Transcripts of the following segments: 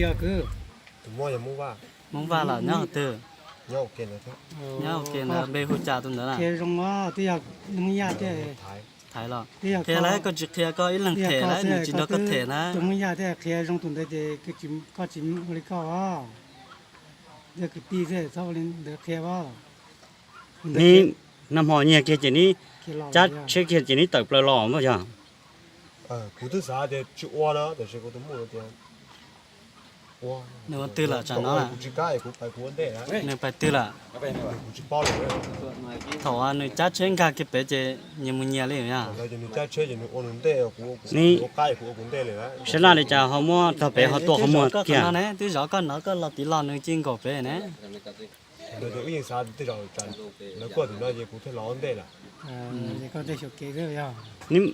Yog kwv, Hmoob Vaj los nyob qhov twg? Nyob ua ke ntawd, npe hu cas tus ntawd na? Qhia zoo, twb yog Hmoob Yaj thiab. Thaiv los? Qhia lawm, koj tsis qhia koj ib leeg them lawm, nws tsis nrog koj them na. Hmoob Yaj thiab, qhia zoo tus ntawd ces koj tsis ua li koj os. Yog kwv tij xwb txhob ua li ntawd qhia os. Neb nag hmo nyiag kiag ces neb cab tsheb kiag ces neb tawm plaws los mas yog? Kuv twb xav tias tsis ua na, tab sis kuv tus muam tias ua. Nws ua twg lawm tsam no? Kuv tsis kam, kuv pais kuv ua ntej. Nws pais twg lawm? Kuv tsis paub lawm. Thaum nws cab tsheb nkag kiag pem ces nyias mus nyias li yog? Nws cab tsheb ces nws ua nws ntej, kuv ua qab, kuv ua kuv ntej li. Sab laj li cas ho muab tog pem ho tua qhov muag kiag? Twb zov koj no, koj los tiv los nws ci nkaum pem ne. Wb yeej xav tias tej zaum lawv kuaj tim no ces kuv thiaj los ua ntej lawm. Neb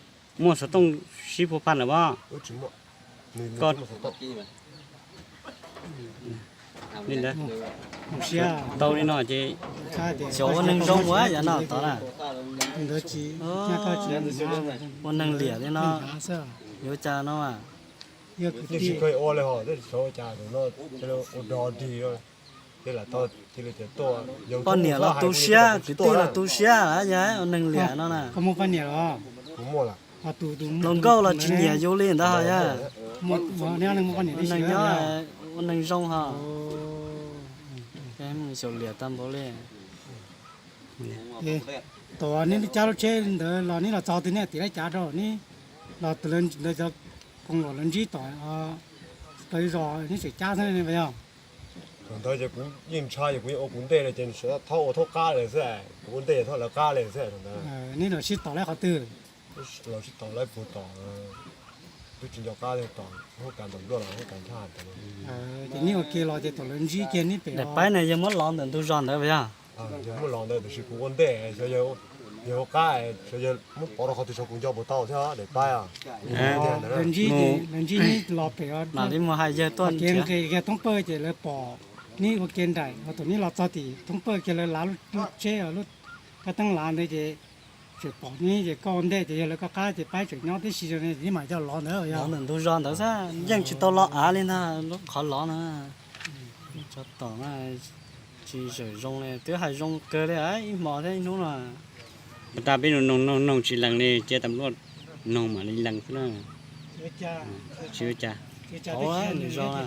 muaj xov tooj sib phu phaj lawm pob? Li ntawd, tau li no ces xyov ua neeg zoo ua yav no tod na. Ua neeg liam li no, yuav cas no? Ua li ho, ua dog dig, poj niam los tu siab, kwv tij los tu siab, yog ua neeg liam no na. Hluas nkauj los tsis nyiam yus li ntawd ho yog. Neeg nyob ua neeg zoo ho. Xyaum liam tag npaum li. Tom neb cab lub tsheb ntawd los neb los txog twg, neb tiav lub cav rau neb los, tus ntawd cov koom los lawv ntsib tom plaws zos neb tseem cab xwb ne yog? Thaum ntawd ces kuv yeej ntshai ces kuv yeej ua kuv ntej li ces thaub ua thaub qab li xwb, kuv ua ntej thaub lawv qab li xwb thaum ntawd. Neb los sib tom lawm qhov twg? Los sib tom lawm puag tom, twb tsis nco qab li, tom hoob kas nram npluaj los hoob kas nthaj ntawd. Ces neb ua ke los ces thaum lawv ntsib kiag neb pem daim paib na yog muab lov ntawm ntug zos ntawd puas yog? Yog muab lov ntawd tab sis kuv ua ntej, xyov yog ua qab, xyov yog muab pov rau qhov twg, xyov kuv nco puas tau thiab daim paib. Lawv ntsib, lawv ntsib neb los pem mam li mus hais yawg tuaj nrhiav. Kiag thoob pawg ces lawv pom neb ua ke nraim, thaum neb los txog tim thoob pawg kiag lawv lav lub tsheb, lub kab teeb lav ntawd ces tseem pom neb ces koj ua ntej ces yog lawv koj qab ces paib tseem nyob tib si, neb mam coj lov ntawd. Lov ntawm ntug zos ntawd xwb, yeej tsis tau los av li ntag, lub qhov lov na. Tsov tom tsis zawm zoo li, twb hais zoo kawg li ib hmo thiab ib hnub no. Tag peb noog noog noog tsis lees li, cia tas luaj noog mam li lees xwb na. Tsis ua cas. Nws zoo na.